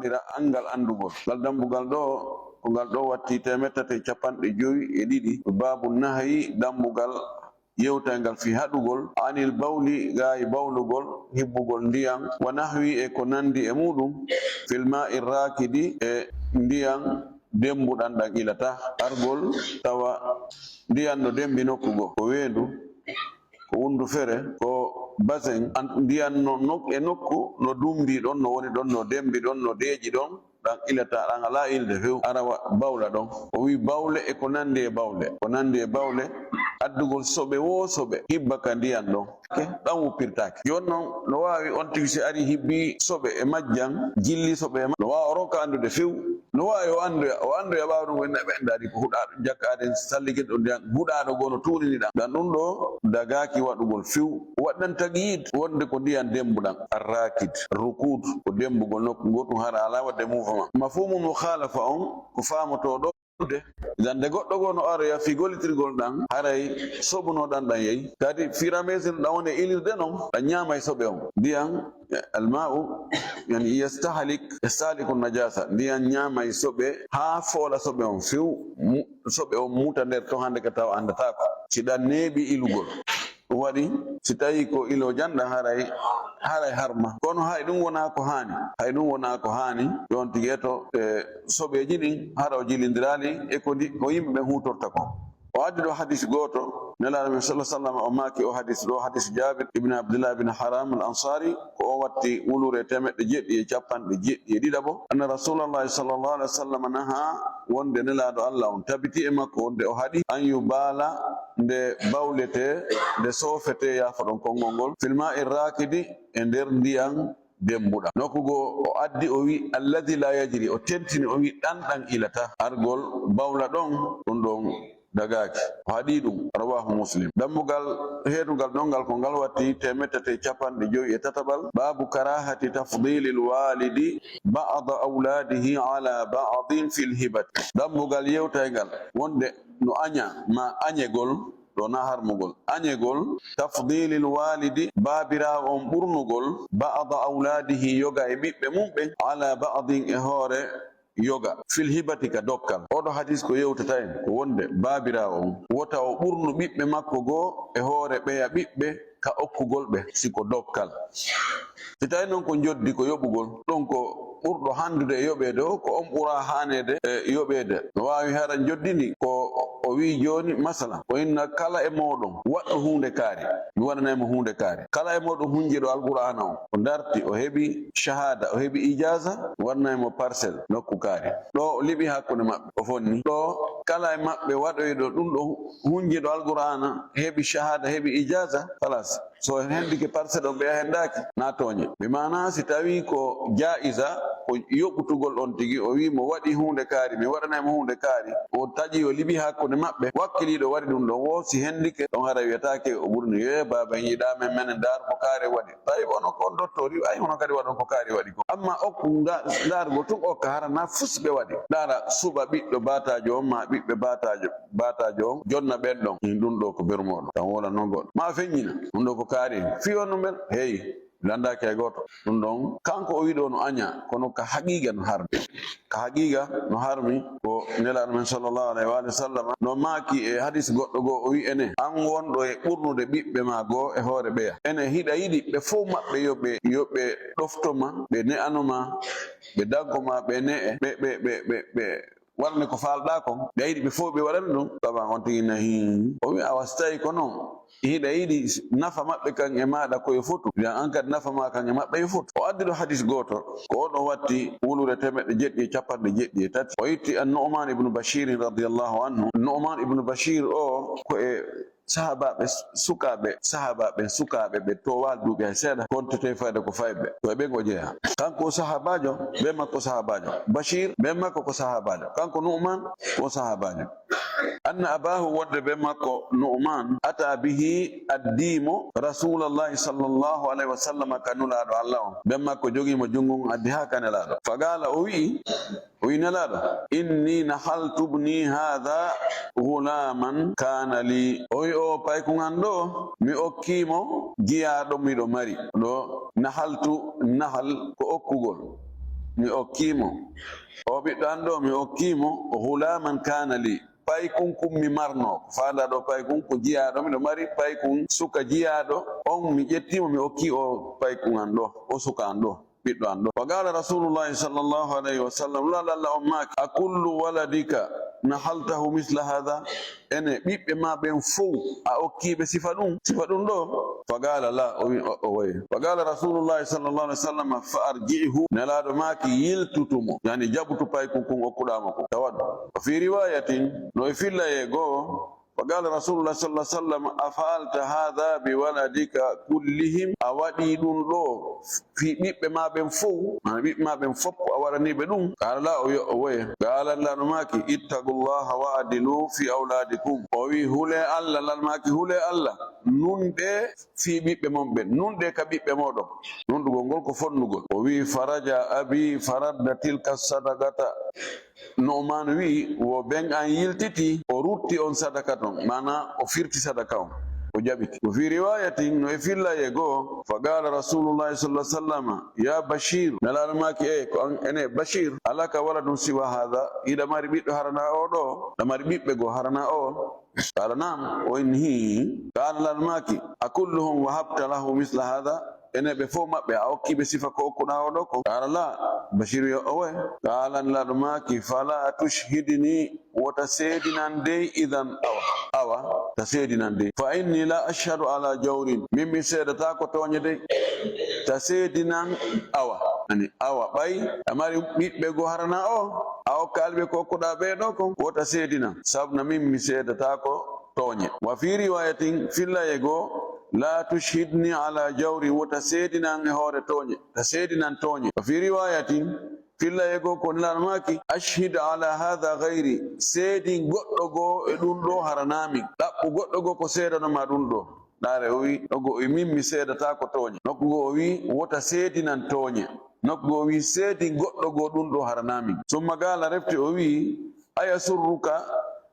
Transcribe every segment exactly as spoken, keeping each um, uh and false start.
Dira anngal anndugol. Ngal dambugal ɗo, ko ngal ɗo watti teemeɗɗe tati e capanɗe jowi e ɗiɗi. Baabu nahyi, dambugal yewtayngal fii haɗugol, anil bawli, gaa e bawlugol, hibbugol ndiyan, wa nahwi, e ko nanndi e muuɗum, fil maa'i raakidi, e ndiyan demmbuɗan ɗan ilata, argol tawa ndiyan no demmbi nokku goo, ko weendu, ko wundu fere, ko basen, an-, ndiyan no nok-, e nokku no dummbi ɗon, no woni ɗon, no demmbi ɗon, no deeƴi ɗon, ɗan ilata, ɗan alaa ilde few, ara wa-, bawla ɗon. O wi'i bawle e ko nanndi e bawle, ko nanndi e bawle, addugol soɓe woo soɓe, hibba ka ndiyan ɗon. Ke, ɗan wuppirtaake. Jooni non, no waawi on tigi si ari hibbi soɓe e majjan, jilli soɓe e ma-, no waawi o ronka anndude few. No waawi o anndoya, o anndoya ɓaawo ɗun, o inna ɓe anndaani ko huɗaaɗo, jakkaade salligel ɗon ndiyan, huɗaaɗo goo no tuunini ɗan. Ɗan ɗun ɗoo dagaaki waɗugol few. Waɗɗan tagyid wonde ko ndiyan demmbuɗan. Arrakid, rukud, ko demmbugol nokku gootun hara alaa waɗde mouvement. Mafhumul mukhalafa on, ko faamotoo ɗoo. Idan, nde goɗɗo goo no aroya fii gollitirgol ɗan, haray soɓunooɗan ɗan yehi. Kadi, fii ra mesir ɗan woni e ilirde non, ɗan ñaamay soɓe on. Ndiyan, eh, alma'u, yani, yastahlik, yastahliku najasa. Ndiyan ñaamay soɓe haa foola soɓe on few, mu-, soɓe on muta nder ton hande ka tawa anndataako. Si ɗan neeɓi ilugol. Ɗun waɗi, si tawii ko ilo janɗa, haray, haray harma. Kono hay ɗun wonaa ko haani. Hay ɗun wonaa ko haani. Yo on tigi eto, e, soɓeeji ɗin, hara o jilindiraali e ko ndi, ko yimɓe ɓen huutorta kon. O addi ɗoo hadis gooto, Nelaaɗo men sallallahu alaihi wasallam o maaki o hadis ɗoo, hadis Jaabir ibn Abdullah ibn Haram al-Ansari, ko o watti wuluure teemeɗɗe jeɗɗi e capanɗe jeɗɗi e ɗiɗaɓo. Anna Rasulallahi sallallahu alaihi wasallam naha, wonde Nelaaɗo Allah on tabiti e makko, wonde o haɗi, an yubala, nde bawletee, nde soofetee, yaafoɗon konngol ngol, fil ma'i rakidi, e nder ndiyan demmbuɗan. Nokku goo o addi, o wi'i, "Alladhi la yajri," o tentini, o wi'i, "Ɗan ɗan ilata." Argol bawla ɗon, ɗun ɗon dagaaki. O haɗi ɗun, rawahu Muslim. Dambugal heedungal ɗon ngal ko ngal watti teemeɗɗe tati e capanɗe jowi e tataɓal. Baabu karahati tafdilil walidi ba'da awladihi ala ba'din fil hibati. Dambugal yewtayngal wonde no aña ma añegol, ɗo na harmugol. Añegol, tafdilil walidi, baabiraawo on ɓurnugol, ba'da awladihi, yoga e ɓiɓɓe mun ɓen, ala ba'din, e hoore yoga, fil hibati, ka dokkal. Oɗo hadis ko yewtata en ko wonde baabiraawo on, wota o ɓurnu ɓiɓɓe makko goo e hoore ɓeya ɓiɓɓe ka okkugol ɓe, si ko dokkal. Si tawii non ko njoddi, ko yoɓugol, ɗon ko ɓurɗo handude e yoɓeede o, ko on ɓura haaneede e yoɓeede. No waawi hara njoddi ndi ko o wi'i jooni, masala, o inna kala e mooɗon waɗɗo huunde kaari, mi waɗanay mo huunde kaari. Kala e mooɗon hunjiiɗo Alqur'aana on, o darti, o heɓi shahada, o heɓi ijaza, mi waɗanay mo parcelle, nokku kaari. Ɗo o liɓi hakkunde maɓɓe, o fonni. Ɗo kala e maɓɓe waɗoyɗo ɗun ɗo hunjiiɗo Alqur'aana, heɓi shahada, heɓi ijaza, kalas. So hendike parcelle on ɓeya hendaaki, na tooñe. Bi maana si tawii ko jaa'iza, ko yoɓutugol on tigi, o wi'i mo waɗi huunde kaari, mi waɗanay mo huunde kaari, o taƴi, o liɓi hakkunde maɓɓe, wakkiliiɗo waɗi ɗun ɗon, wo si hendike, ɗon hara wiyataake o ɓurni, "Yo baaba, en yiɗaa men, menen ndaar ko kaari waɗi." Tawi ko ono ko on dottori, ay hono kadi waɗon ko kaari waɗi ko. Amma okku nga-, ndaargo tun okka hara na fus ɓe waɗi. Ndaara suɓa ɓiɗɗo baataajo on ma ɓiɓɓe baataajo, baataajo on, jonna ɓen ɗon. Ɗun ɗo ko bermooɗo. Tan wala non goɗɗo. Ma feññina. Ɗun ɗo ko kaari. Fii on ɗun ɓen? Hey, landaaki hay gooto. Ɗun ɗon, kanko o wi'i ɗo no aña, kono ka haqiiqa no harmi. Ka haqiiqa no harmi ko Nelaaɗo men sallallahu alaihi wa sallam no maaki e hadis goɗɗo goo, o wi'i ene, an wonɗo e ɓurnude ɓiɓɓe ma goo e hoore ɓeya. Ene hiɗa yiɗi ɓe fow maɓɓe yo ɓe, yo ɓe ɗofto ma, ɓe ne'ano ma, ɓe daggo ma, ɓe ne'e, ɓe, ɓe, ɓe, ɓe, ɓe waɗane ko faalɗaa kon, ɓe yiɗi ɓe fow ɓe waɗana ɗun, tawa on tigi na hii. O wi'i, awa, si tawii ko non, hiɗa yiɗi nafa maɓɓe kan e maaɗa ko yo fotu, wi'a an kadi nafa ma kan e maɓɓe yo fotu. O addi ɗo hadis gooto, ko o ɗon watti wuluure teemeɗɗe jeɗɗi e capanɗe jeɗɗi e tati. O itti an Nu'man ibn Bashir radiyallahu anhu. Nu'man ibn Bashir o ko e sahaabaaɓe sukaaɓe, sahaabaaɓe sukaaɓe ɓe toowaali duuɓi hay seeɗa, kontete fayde ko fayɓe. Ko e ɓen o jeyaa. Kanko o sahaabaajo, ben makko sahaabaajo. Bashir, ben makko ko sahaabaajo. Kanko Nu'man ko sahaabaajo. Anna abaahu, wonde ben makko Nu'man, ata bihi, addi mo Rasulallahi sallallahu alaihi wa sallam, ka Nulaaɗo Allah on. Ben makko jogii mo junngo ngun addi haa ka Nelaaɗo. Faqaala, o wi'i, o wi'i Nelaaɗo, inni nahaltu ibni haadha ghulaman kana li. O wi'i, o paykun an ɗo, mi okkii mo jiyaaɗo miɗo mari. Ɗo nahaltu, nahal ko okkugol. mi okkii mo, o ɓiɗɗo an ɗo, mi okkii mo, o hulaman kana li, paykun kun mi marno. Faanda ɗo paykun ko jiyaaɗo, miɗo mari paykun suka jiyaaɗo on, mi ƴetti mo, mi okki o paykun an ɗo, o suka an ɗo, ɓiɗɗo an ɗo. Wa qala rasulullahi sallallahu alayhi wa sallam, la lalla on maaki, a kullu waladika nahaltahu misla hadha? Ene ɓiɓɓe ma ɓen fow a okkiɓe sifa ɗum, sifa ɗum ɗo? Fa qala la, o wi o oye. Fa qala rasulullahi sallallahu alaihi wasallam, fa arji'hu, nelaɗo maaki yiltutumo, yani jaɓutu paykun kun okkuɗamo ko tawadu. Wa fi riwayatin, no e fillaye goo, fa qala rasulullahi sallallahu alaihi wasallam, afaalta hadha bi waladika kullihim, a waɗi ɗum ɗo fi ɓiɓɓe ma ɓen fow, mana ɓiɓɓe ma ɓen foppo a waɗani ɓe ɗum? Qala la, o yo o woye. Qala la no maaki, ittaqullaha wa adilu fi auladikum. O wi hule Allah, lan maaki hule Allah, nunɗe fi ɓiɓɓe mon ɓen, nunɗe ka ɓiɓɓe moɗon. Nunɗugol ngol ko fonnugol. O wi faraja abi faradda tilka sadaqata. Nu'man wi wo ben an yiltiti, o rutti on sadaka ton, mana o firti sadaka on, o jaɓiti. Wa fi riwayatin, no e fillaye goo, fa qala rasulullahi sallallahu alaihi wasallam, ya Bashir, nelaɗo maaki, e ko an ene Bashir, alaka waladun siwa hadha, hiɗa mari ɓiɗɗo harana o ɗo, ɗa mari ɓiɓɓe goo harana o? Qala naam, o inni hii. Qala lan maaki, a kulluhum wahabta lahu misla hadha? Ene ɓe fow maɓɓe a okki ɓe sifa ko okkuɗa o ɗo ko? Qala la, Bashir yo o woye. Qala nelaɗo maaki, fala tushhidni, wota seedinan dey, idan, awa, awa, ta seedinan dey. Fa inni la ashhadu ala jawrin, min mi seedata ko tooñe dey. Ta seedinan, awa, ani, awa, ɓay a mari ɓiɓɓe goo harana o, a okkaali ɓe ko okkuɗa ɓe ɗo kon, wota seedinan, sabuna min mi seedata ko tooñe. Wa fi riwayatin, fillaye goo, la tushhidni ala jawri, wota seedinan e hoore tooñe, ta seedinan tooñe. Wa fi riwayatin, fillaye goo ko nelaɗo maaki, ashhid ala hadha ghayri, seedin goɗɗo goo e ɗum ɗo harana min, ɗaɓɓu goɗɗo goo ko seedanoma ɗum ɗo. Ɗaare o wi, ɗo goo o wi, min mi seedata ko tooñe. Nokku goo o wi, wota seedinan tooñe. Nokku goo o wi, seedin goɗɗo goo ɗum ɗo harana min. Summa qala, refti o wi, ayasurruka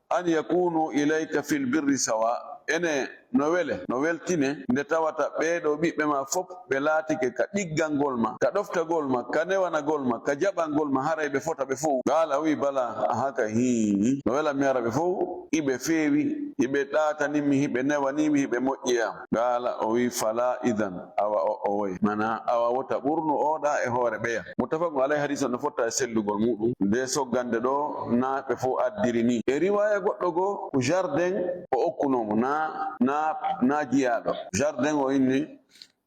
an yakunu ilayka fil birri sawa? Ene no wele, no weltine nde tawata ɓee ɗo ɓiɓɓe ma fop ɓe laatike ka ɗiggangol ma, ka ɗoftagol ma, ka newanagol ma, ka jaɓangol ma, haray ɓe fota ɓe fow? Qala, o wi, bala, aha ka, hii, no welan mi hara ɓe fow, iɓe feewi, iɓe ɗaatani mi, iɓe newani mi, iɓe moƴƴi e am. Qala, o wi, fala idan, awa o, o woye. Mana, awa wota ɓurnu oɗa e hoore ɓeya. Muttafaqun alayhi, hadis on no fotta e sellugol muɗum. Nde soggande ɗo, na ɓe fow addiri ni. E riwaya goɗɗo goo, ko jardin o okkuno mo, na, na, na jiyaaɗo. Jardin o inni,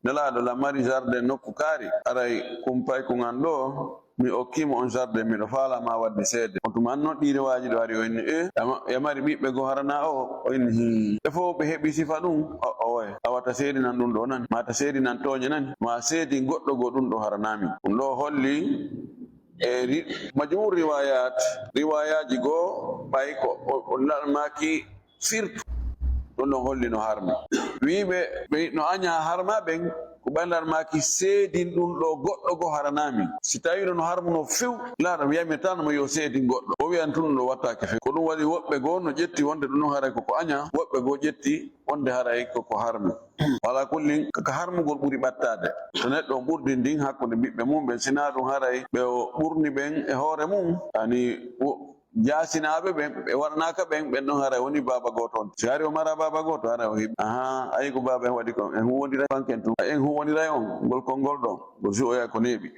nelaɗo lan mari jardin nokku kaari. Aray kumpay kun an ɗo, mi okki mo on jardin, miɗo faala ma wadde seede. On tuma an non ɗi riwayaji ɗo ari, o inni, e, ama, ya mari ɓiɓɓe goo harana o? O inni, hii. Ɓe fow ɓe heɓi sifa ɗum? O, o woye. Awa ta seedinan ɗum ɗo nani, ma ta seedinan tooñe nani, ma seedin goɗɗo goo ɗum ɗo harana min. Ɗum ɗo holli e ri-, majmu'u riwayat, riwayaji goo, ɓay ko o, o lan maaki firtu. Ɗum ɗon holli no harmi. Wiiɓe, ɓe no aña harma ɓen, ko ɓay lan maaki seedin ɗum ɗo goɗɗo goo harana min. Si tawi no harmuno few, laaɗo mi yamirtaano mo yo seedin goɗɗo. O wiyan tun ɗum ɗo wattaake few. Ko ɗum waɗi woɓɓe goo no ƴetti wonde ɗum ɗon haray ko ko aña, woɓɓe goo ƴetti wonde haray ko ko harmi. Wala kullin, ka, ka harmugol ɓuri ɓattaade. So neɗɗo on ɓurdi ndin hakkunde ɓiɓɓe mum ɓen, sinaa ɗum haray ɓe o ɓurni ɓen e hoore mum, ani wo-, jaasinaaɓe ɓen, ɓe waɗanaaka ɓen, ɓen ɗon haray woni baaba gooto on. Si hari o mara baaba gooto, haray o heɓi. Ahaa, ayi ko baaba en waɗi kon, en huwondiray fanken tun. En huwondiray on, ngol konngol ɗon, ngol suɓoya ko neeɓi.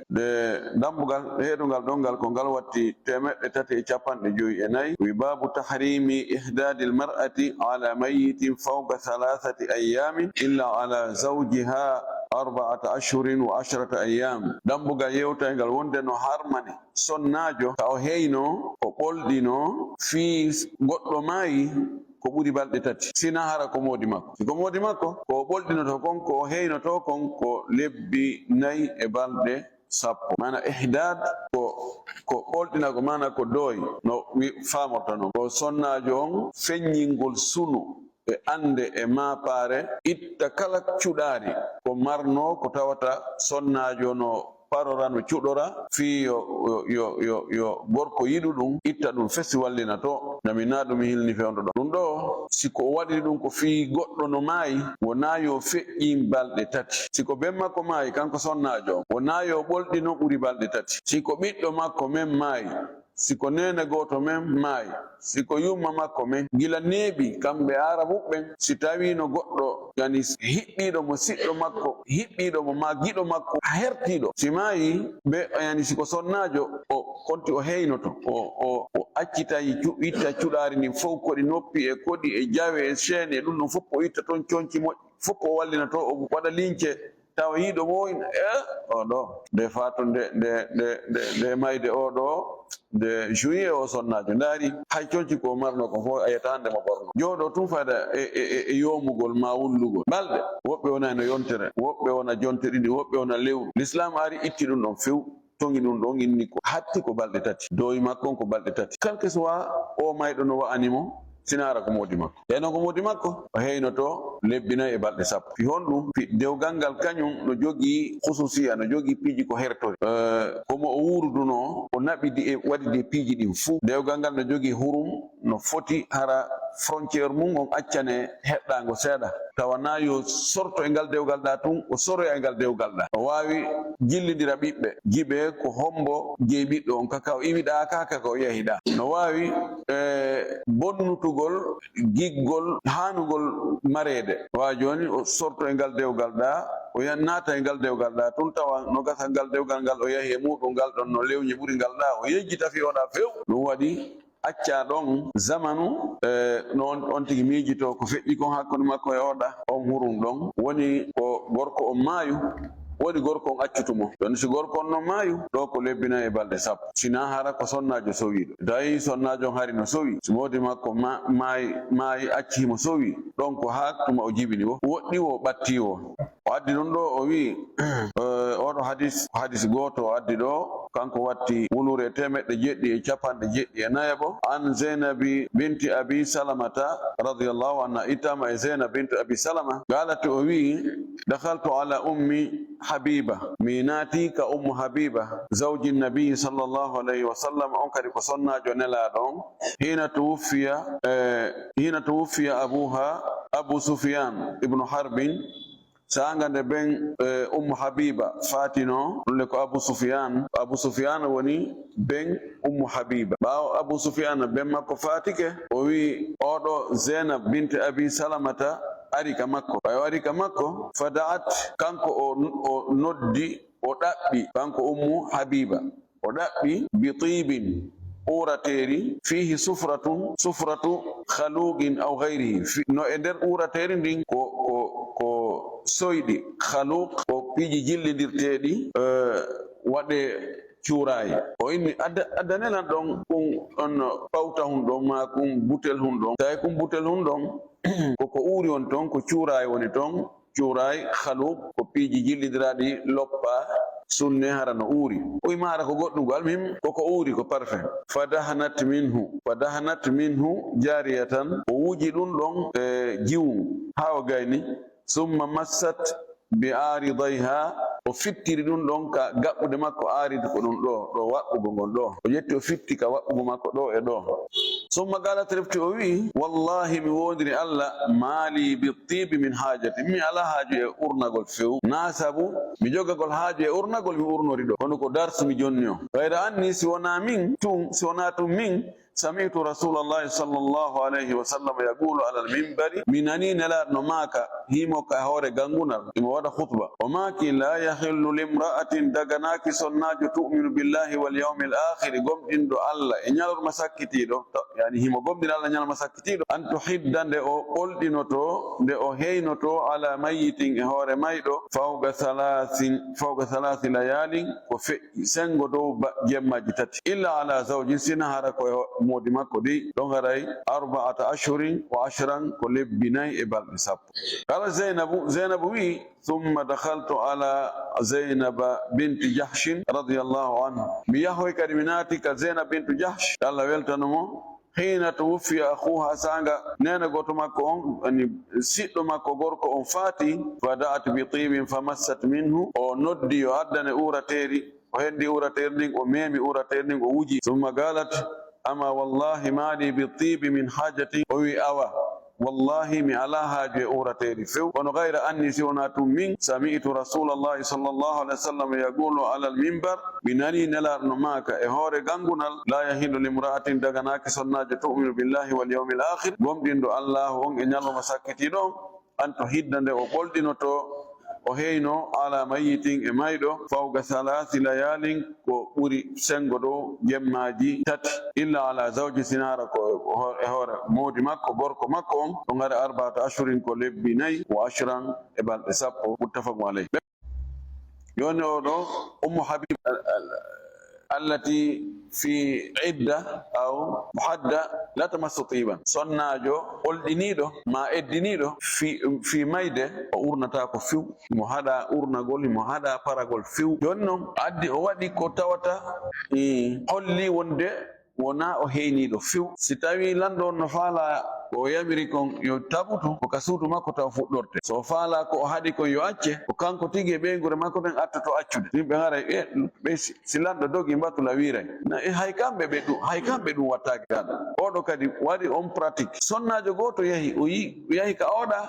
Nde dambugal heedungal ɗon ngal, ko ngal watti teemeɗɗe tati e capanɗe jowi e nayi, wi baabu tahrimi ihdadil mar'ati ala mayyitin fawqa thalathati ayyamin illa ala zawjiha arba'ata ashhurin wa ashrata ayyam. Dambugal yewtayngal wonde no harmani sonnaajo ka o heyno, o ɓolɗino fii goɗɗo maayi ko ɓuri balɗe tati, sina hara ko moodi makko. Si ko moodi makko, ko o ɓolɗinoto kon, ko o heynoto kon, ko lebbi nayi e balɗe sappo. Mana ihdad ko, ko ɓolɗinagol, mana ko dooyi, no wi-, faamorta non. Ko sonnaajo on feññingol sunu e annde e maapaare, itta kala cuɗaari ko marnoo, ko tawata sonnaajo no parora, no cuɗora, fii yo, yo, yo, yo, yo gorko yiɗu ɗum, itta ɗum fesi wallina to, Nami naa ɗum mi hilni fewndo ɗon. Ɗum ɗo, si ko o waɗiri ɗum ko fii goɗɗo no maayi, wonaa yo feƴƴin balɗe tati. Si ko ben makko maayi, kanko sonnaajo on, wonaa yo ɓolɗino ɓuri balɗe tati. Si ko ɓiɗɗo makko men maayi, si ko neene gooto men maayi, si ko yumma makko men, gila neeɓi, kamɓe Aarabu ɓen, si tawiino goɗɗo, yani, hiɓɓiiɗo mo siɗɗo makko, hiɓɓiiɗo mo maa giɗo makko, hertiiɗo, si maayi, ɓe, yani, si ko sonnaajo, o konti o heynoto, o, o, o accitay cu-, itta cuɗaari ndin fow, koɗi noppi e koɗi e jawe e seene e ɗum ɗon fof, o itta toon conci moƴƴi, fof o wallina to, o waɗa lince, tawa yiiɗo mo, eh, o ɗo. Nde faato nde, nde, nde, nde, nde mayde o ɗo, nde juillet o sonnaajo. Ndaari, hay conci ko marno ko fof, a yiyata hannde mo ɓorno. Jooɗo tun fayda e, e, e, e yoomugol ma wullugol. Balɗe, woɓɓe wona no yontere, woɓɓe wona jonte ɗiɗi, woɓɓe wona lewru. L'islam ari itti ɗum ɗon few, toŋi ɗum ɗon inni ko hatti ko balɗe tati. Dowi makko on ko balɗe tati. Quel que soit o mayɗo no wa'ani mo, sina hara ko moodi makko. E non ko moodi makko, o heynoto lebbi nayi e balɗe sappo. Fi honɗum? Fi dewgal ngal kañum no jogii khususiya, no jogii piiji ko hertori. Eh, ko mo o wuurduno, o naɓidi e waɗide piiji ɗin fuu. Dewgal ngal no jogii hurum, no foti hara frontière mum on accane heɗɗaango seeɗa. Tawa na yo sorto e ngal dewgal ɗa tun, o soroya e ngal dewgal ɗa. O waawi jillindira ɓiɓɓe, jiɓe ko hombo jeyi ɓiɗɗo on, kaka o iwiɗa, kaka ko o yahiɗa. No waawi, eh, bonnutugol giggol haanugol mareede. Wa jooni o sorto e ngal dewgal ɗa, o yan-, naata e ngal dewgal ɗa tun, tawa no gasa ngal dewgal ngal o yahi e muɗum ngal ɗon no lewñi ɓuri ngal ɗa, o yejjita fi oɗa few. Ɗum waɗi acca ɗon zamanu, eh, no on, on tigi miijito ko feƴƴi kon hakkunde makko e oɗa, on hurum ɗon. Woni ko gorko on maayu, woni gorko on accutu mo. Ɗon si gorko on no maayu, ɗo ko lebbi nayi e balɗe sappo. Sina hara ko sonnaajo sowiiɗo. Tawi sonnaajo on hari no sowi, si moodi makko ma-, maayi, maayi acci himo sowi, ɗon ko haa tuma o jibini wo, woɗɗi wo, ɓatti wo. O addi ɗum ɗo, o wi'i, eh, oɗo hadis, hadis gooto o addi ɗo, kanko watti wuluure teemeɗɗe jeɗɗi e capanɗe jeɗɗi e nayaɓo. An Zeynabi binti Abi Salamata radiyallahu anha, ittama e Zeynab binti Abi Salama, galati o wi'i, dakhaltu ala ummi Habiba, mi naati ka ummu Habiba, zawji nabi sallallahu alayhi wa sallam, on kadi ko sonnaajo nelaaɗo on, hina tuwuffiya, eh, hina tuwuffiya abuha, Abu Sufyan ibnu Harbin, saanga nde ben, eh, Ummu Habiba faatino, ɗum le ko Abu Sufyan. Abu Sufyan woni ben Ummu Habiba. Ɓaawo Abu Sufyan ben makko faatike, o wi'i, oɗo Zainab binti Abi Salamata ari ka makko. Ɓay o ari ka makko, fada'at, kanko o, o noddi, o ɗaɓɓi, kanko Ummu Habiba. O ɗaɓɓi bi tibin, uurateeri, fiihi sufratun, sufratu khaluqin aw ghayrihi. Fi-, no e nder uurateeri ndin ko, ko, ko soyɗi, khaluq, ko piiji jillindirteeɗi, eh, waɗe cuuraayi. O inni, adda-, addanelan ɗon kun on pawta hun ɗon, maa kun butel hun ɗon. Tawi kun butel hun ɗon, ko, ko uuri woni ton, ko cuuraayi woni ton. Cuuraay, khaluq, ko piiji jillindiraaɗi loppa, sunne, hara no uuri. O wi'i ma hara ko goɗɗum, ko almuhim, ko ko uuri, ko parfum. Fadahnat minhu, fadahnat minhu jariyatan, o wuji ɗum ɗon, e, jiwum, haa o gayni. Summa massat bi aridayha, o fittiri ɗum ɗon ka gaɓɓude makko, arid ko ɗum ɗo, ɗo waɓɓugo ngon ɗo. O ƴetti, o fitti ka waɓɓugo makko ɗo e ɗo. Summa qalat, refti o wi'i, wallahi, mi woondiri Allah, ma li bi tibi min hajati, mi alaa haaju e urnagol few. Naa sabu mi jogagol haaju e urnagol mi urnori ɗo. Kono ko darsu mi jonni on. Gayra anni, si wonaa min tun, si wonaa tun min, sami'tu Rasulallahi sallallahu alayhi wa sallam yaqulu ala al-minbari, mi nani Nelaaɗo no maaka, himo ka hoore gangunal, himo waɗa khutba. O maaki, la yahillu limra'atin, daganaaki sonnaajo, tu'minu billahi wal yawmil akhiri, gomɗinɗo Allah e ñalorma sakkitiiɗo, to, yani himo gomɗina Allah ñalorma sakkitiiɗo, an tuhidda, nde o ɓolɗinoto, nde o heynoto, ala mayyitin, e hoore mayɗo, fawqa thalathin, fawqa thalathi layalin, ko feƴƴi sengo dow ba-, jemmaaji tati, illa ala zawjin, sina hara ko e ho-, moodi makko dey, ɗon haray arba'ata ashhurin wa ashran, ko lebbi nayi e balɗe sappo. Qala Zaynabu, Zaynabu wi'i, thumma dakhaltu ala Zaynaba binti Jahshin radiyallahu anha. Mi yahoy kadi mi naati ka Zaynab bintu Jahsh, Allah weltano mo, hina tuwuffiya akhuha, saanga neene gooto makko on, ani siɗɗo makko gorko on faati, fa da'at bi tibin fa massat minhu, o noddi yo addane uurateeri, o hendi uurateeri ndin, o meemi uurateeri ndin, o wuji. Summa qalat, أما والله ما لي بالطيب من حاجة. O wi, awa, wallahi, mi alaa haaju e uurateeri few. Kono gayra anni, si wonaa tun min, sami'tu Rasuulallahi sallallahu alayhi wa sallam yaqulu alal mimbar, mi nanii Nelaaɗo no maaka e hoore ganngunal, laa yahillu limra'atin, daganaaki sonnaajo, tu'minu billahi wal yawmil aakhir, gomɗinɗo Allaahu on e ñalawma sakkitiiɗo on, an to hidda nde o ɓolɗinotoo, o heyno ala mayyitin e mayɗo, fawqa salaasi layaalin, ko ɓuri senngo dow jemmaaji tati, illa ala zawji, sinaara ko e hoore moodi makko, gorko makko on, ɗon hari arbaata ashhurin, ko lebbi nayi, wa ashran, e balɗe sappo, muttafaqun alayh. Jooni oo ɗoo, Ummu Habib, al-, al-, allati fi idda aw muhadda la tamassu tiban. Sonnaajo ɓolɗiniiɗo maa eddiniiɗo fii, fii mayde, o urnataako few. Mo haɗaa urnagol, mo haɗaa paragol few. Jooni non, addi o waɗi ko tawata, mm, holli wonde wonaa o heyniiɗo few. Si tawii lanɗo on no faalaa ko o yamiri kon yo tabutu, ko ka suudu makko taw fuɗɗorte. So o faalaa ko o haɗi kon yo acce, ko kanko tigi e ɓeynguure makko ɓen attoto accude. Yimɓe haray, e, ɓe si, si lanɗo dogii, mbatula wiiray. Na, e, hay kamɓe ɓe ɗum, hay kamɓe ɗum wattaaki ka ɗum. Oɗo kadi waɗi on pratique. Sonnaajo gooto yahi, o yi-, o yahi ka oɗa,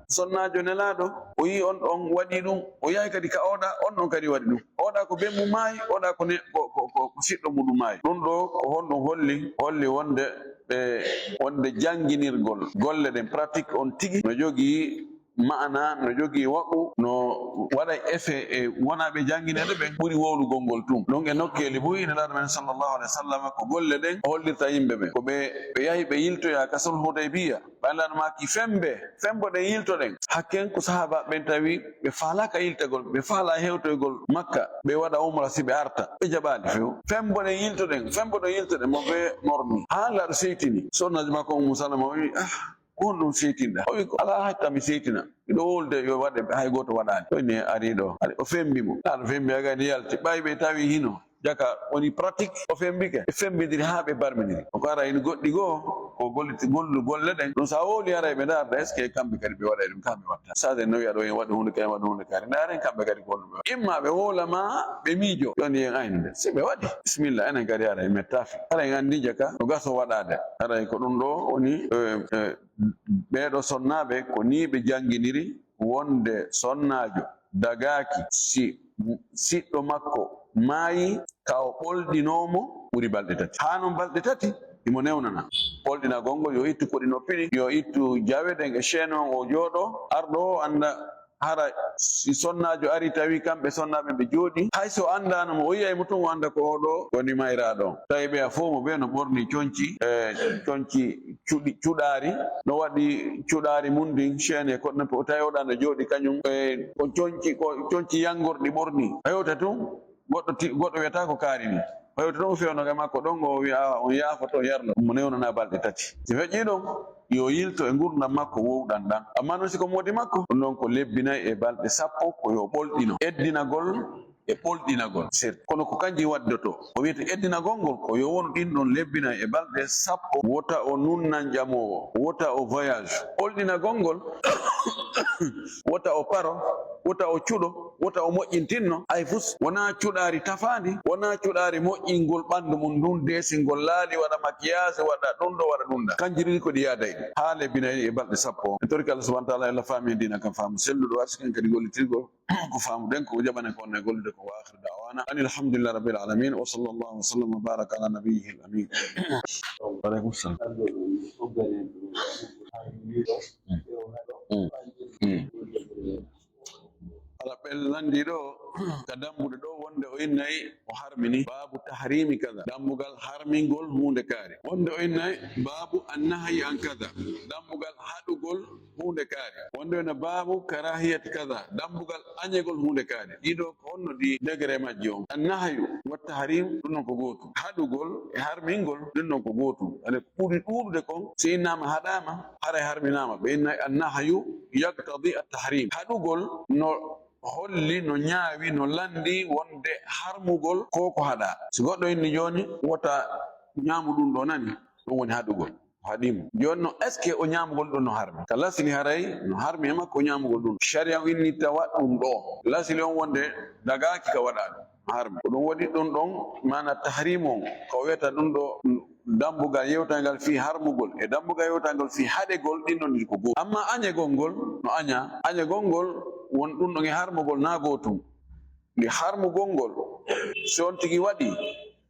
sonnaajo Nelaaɗo, o yi on ɗon waɗi ɗum, o yahi kadi ka oɗa, on ɗon kadi waɗi ɗum. Oɗa ko bemmu maayi, oɗa ko ne-, ko, ko, ko, ko siɗɗo muɗum maayi. Ɗum ɗo ko honɗum holli? Holli wonde ɓe, wonde jannginirgol golle ɗen, pratique on tigi no jogii maana, no jogii waɓu, no waɗa effet e wonaaɓe janngineede ɓen ɓuri wowlugol ngol tun. Ɗum e nokkeeli buy, Nelaaɗo men sallallahu alayhi wa sallam, ko golle ɗen o hollirta yimɓe ɓen. Ko ɓe, ɓe yahi ɓe yiltoya ka sulhu Hudaybiya. Ɓay Nelaaɗo maaki, fembe, femboɗen yiltoɗen. Hakken ko sahaabaaɓe ɓen tawi ɓe faalaaka yiltagol, ɓe faalaa hewtoygol Makka, ɓe waɗa umra si ɓe arta. Ɓe jaɓaali few. Femboɗen yiltoɗen, femboɗen yiltoɗen, mo ɓe mormi. Haa Nelaaɗo seytini. Sonnaajo makko Ummu Salama o wi, "Ah, ko honɗum seytinɗa?" O wi, "Ko alaa hatta mi seytina. Miɗo wowlude yo waɗe, hay gooto waɗaali." O inni, ari ɗo, ari, o fembi mo. Nelaaɗo fembi, haa gayni yalti. Ɓay ɓe tawi hino jaka woni pratique, o fembike, ɓe fembindiri haa ɓe barmindiri. O ko ara hino goɗɗi goo, ko golliti-, gollu golle ɗen. Ɗum so a wowli, haray ɓe ndaarda, est-ce que kamɓe kadi ɓe waɗay ɗum, kamɓe watta. Saade no wi'a ɗo, en waɗu huunde kaari, en waɗu huunde kaari. Ndaaren kamɓe kadi ko honɗum ɓe waɗi. Imma ɓe wowla ma, ɓe miijo. Yo ni en aynude. Si ɓe waɗi, bismillah, enen kadi haray men taafi. Haray en anndi jaka no gaso waɗaade. Haray ko ɗum ɗo woni, eh, eh, ɓeeɗo sonnaaɓe, ko nii ɓe jannginiri wonde sonnaajo dagaaki si siɗɗo makko maayi, ka o ɓolɗinoo mo ɓuri balɗe tati. Haa non balɗe tati, himo newnana. Ɓolɗinagol ngol, yo ittu koɗi noppi ɗin, yo ittu jawe ɗen e chaîne on, o jooɗoo, arɗo o annda hara si sonnaajo ari tawi kamɓe sonnaaɓe ɓe jooɗii. Hay so anndaano mo, o yi'ay mo tun, o annda ko oo ɗoo woni mayraaɗo on. Tawi ɓe a fow mo ɓe no ɓorni conci, e conci cuɗi, cuɗaari, no waɗi cuɗaari mun ndin, chaîne e koɗi noppi, o tawi oɗa no jooɗi kañum, e ko conci, ko conci yanngorɗi ɓorni. A hewta tun, goɗɗo ti-, goɗɗo wiyata ko kaari ni. O hewta tun, o fewno e makko ɗon, o wi'a, "Awa, on yaafoto, on yarno." Mo newnana balɗe tati. Si feƴƴii ɗon, yo yilto e ngurndan makko wowɗan ɗan. Ammaa non si ko moodi makko, ɗum ɗon ko lebbi nayi e balɗe sappo, ko yo ɓolɗino. Eddinagol e ɓolɗinagol, certes. Kono ko kanji waddotoo. Ko wiyete eddinagol ngol, ko yo wonu ɗin ɗon lebbi nayi e balɗe sappo, wota o nunnan ƴamoowo, wota o voyage. Ɓolɗinagol ngol, wota o paro, wota o cuɗo, wota o moƴƴintinno, ay fus, wonaa cuɗaari tafaandi, wonaa cuɗaari moƴƴingol ɓanndu mum ndun, deesingol laali, waɗa maquillage, waɗa ɗum ɗo, waɗa ɗum ɗa. Kanji ɗiɗi ko ɗi yaaday ɗi. Haa lebbi nayi e balɗe sappo. En torike Allah subhanahu wa ta'ala, Allah faami en diina kan faamu selluɗo, arsiki en kadi gollitirgol ko faamuɗen, ko jaɓanen ko wonno e gollude ko. Wa akhiru da'wana anil hamdulillahi rabbil alamin. Wa sallallahu wa sallam wa baraka ala nabiyyihi al amin. Wa alaikum salam. Mm. Mm. Ala ɓe lanndii ɗo ka dambuɗe ɗo wonde o innay o harmini baabu tahrimi kaza, dambugal harmingol huunde kaari. Wonde o innay baabu annahyi an kaza, dambugal haɗugol huunde kaari. Wonde o inna baabu karahiyati kaza, dambugal añegol huunde kaari. Ɗiɗo ko honno ɗi degré majji on? Annahyu wa tahrim, ɗum ɗon ko gootum. Haɗugol e harmingol, ɗum ɗon ko gootum. Ɓuri ɗuuɗude kon, si innaama haɗaama, haray harminaama. Ɓe inna annahyu yaqtadi at-tahrim. Haɗugol no holli, no ñaawi, no lanndi wonde harmugol ko ko haɗaa. Si goɗɗo inni jooni, wota ñaamu ɗum ɗo nani, ɗum woni haɗugol. Haɗi mo. Jooni no, est-ce que o ñaamugol ɗum no harmi? Ka lasli haray, no harmi e makko ñaamugol ɗum. Sharia inni tawa ɗum ɗo. Lasli on wonde dagaaki ka waɗaa ɗum. Harmi. Ko ɗum waɗi ɗum ɗon, maana tahrimu on, ko wiyata ɗum ɗo, Dambugal yewtangal fii harmugol e dambugal yewtangal fii haɗegol, ɗin ɗon ɗiɗi ko gootum. Amma añegol ngol, no aña, añegol ngol won ɗun ɗon e harmugol naa gootum. Ndi harmugol ngol, si on tigi waɗi,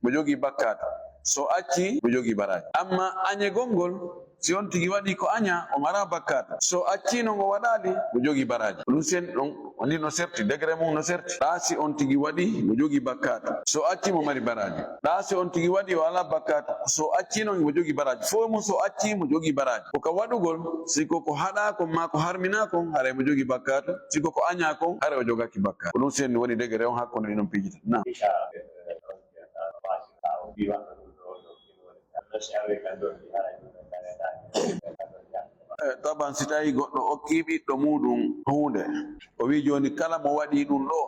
mo jogii bakkaatu. So acci, mo jogii baraaji. Amma añegol ngol, si on tigi waɗi ko aña, o maraa bakkaatu. So acci non o waɗaali, mo jogii baraaji. Ɗun sen ɗon, woni no serti, degré mun no serti. Ɗaa si on tigi waɗi, mo jogii bakkaatu. So acci, mo mari baraaji. Ɗaa si on tigi waɗi, o alaa bakkaatu. So acci non, mo jogii baraaji. Fow mun so acci, mo jogii baraaji. Ko ka waɗugol, si ko ko haɗaa kon maa ko harminaa kon, haray mo jogii bakkaatu. Si ko ko añaa kon, haray o jogaaki bakkaatu. Ko ɗun sen woni degré on hakkunde ɗin ɗon piiji tati. Naam. Eh, taban, si tawii goɗɗo okkii ɓiɗɗo muuɗum huunde, o wi'i, "Jooni kala mo waɗii ɗun ɗoo,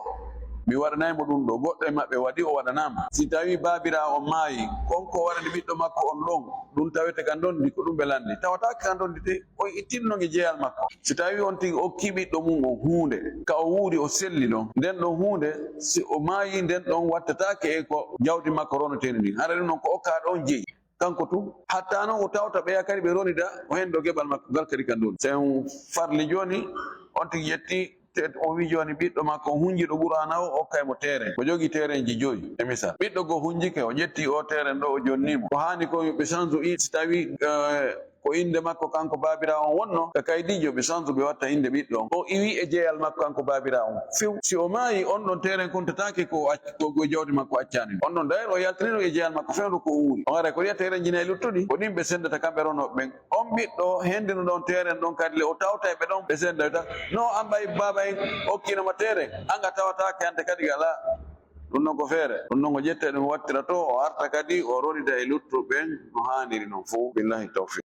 mi waɗanay mo ɗun ɗoo." Goɗɗo e maɓɓe waɗi, o waɗanaama. Si tawii baabiraawo on maayi, kon ko waɗani ɓiɗɗo makko on ɗon, ɗun tawete ka ndonndi, ko ɗun ɓe lanndi. Tawataake ka ndonndi de, o ittinno nge jeyal makko. Si tawii on tigi okkii ɓiɗɗo mun on huunde, ka o wuuri o selli ɗon, nden ɗon huunde, si o maayi, nden ɗon wattataake e ko jawdi makko roneteendi ndin. Hara ɗun non ko okkaa ɗon jeyi. Kanko tun, hatta non o tawta ɓeya kadi ɓe ronida, o henndo geɓal makko ngal kadi ka ndun. Si on farli jooni, on tigi ƴetti, te-, o wi'i jooni ɓiɗɗo makko on hunjiiɗo Qur'aana o, okkay mo terrain. O jogii terrainji joyi, e misal. Ɓiɗɗo goo hunjike, o ƴetti o terrain ɗoo, o jonnii mo. Ko haani kon yo ɓe sansu in-, si tawii, eh, ko innde makko kanko baabiraawo on wonno, ka kaydiiji yo ɓe sansu ɓe watta innde ɓiɗɗo on. O iwi e jeyal makko kanko baabiraawo on. Few, si o maayi, on ɗon terrain kuntataake ko o acc-, ko, ko jawdi makko accaani. On ɗon dayre o yaltinino e jeyal makko fewndo ko o wuuri. On haray ko ɗiya terrainji nayi luttuɗi, ko ɗin ɓe senndata kamɓe ronooɓe ɓen. On ɓiɗɗo henndino ɗon terrain ɗon kadi le, o tawtay ɓe ɗon, ɓe sennda, ɓe tawa, "No, an ɓay baaba en okkiino ma terrain, an a tawataake hannde kadi alaa." Ɗun non ko feere. Ɗun non o ƴetta ɗun wattira to, o arta kadi, o ronida e luttuɓe ɓen no haaniri non fow. Billahi tawfiq.